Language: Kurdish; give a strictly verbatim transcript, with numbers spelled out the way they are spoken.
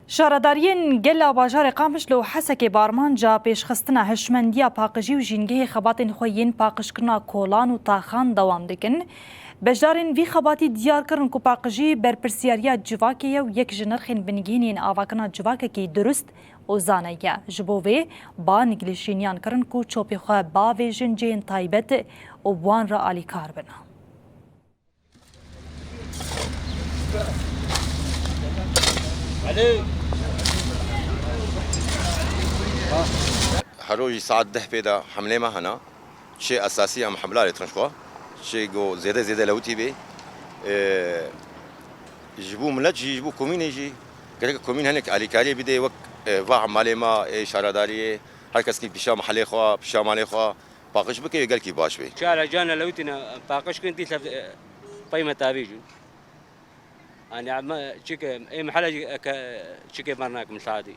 Şaredariyên gel a bajarê Qamişlo û Hesekê bi armanca pêşxistina hişmendiya paqijî û jîngehê xebatên xwe yên paqijkirina kolan û taxan dewam dikin. Beşdarên vî xebatî diyar kirin ku paqijî berpirsiyariya civakê ye û yek ji nirxên bingehîn yên avakirina civakekî durust û zane ye. Ji bo vê, bang li şîniyan kirin ku çopê xwe bavêjin cihên taybet û bi wan re alîkar bin. Her rojî saet deh pê de hemlê me hene. Çi esasî em hemla lê trin xwe. Çi go zêde zêde lewitî bê. Ee, ji bo milet jî, ji bo komînê jî, gerek komîn hinek alîkariyê bide wek, e, va malê me, ê şaredariyê, her kes kî pişa mehelê xwe, pişa malê xwe, paqij bike, gelkî baş bê. Çara cana lewtîne paqij kin dî lef, e, peyme tavî jû. Ani ama çike, ê mehala jî eke çike mernak misadi.